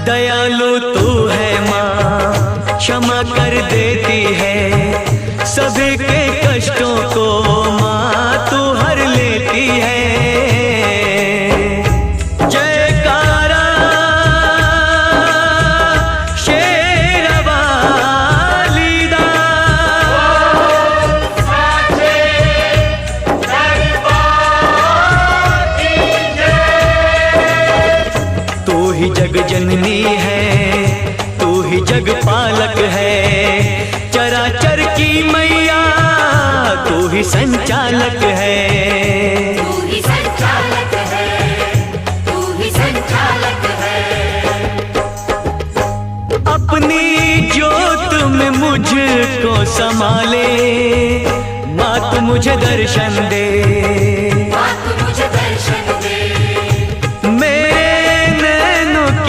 दयालु तू है माँ, क्षमा कर देती है। सभी के कष्टों को माँ तू हर लेती है। जयकारा शेरावाली दा। साचे दरबार की जय। तू ही जग जननी है, तू ही जग पालक है। चराचर की मैया तू ही संचालक है। तू ही संचालक है, तू ही संचालक है। अपनी ज्योत में मुझको संभाले, माँ तू मुझे दर्शन दे।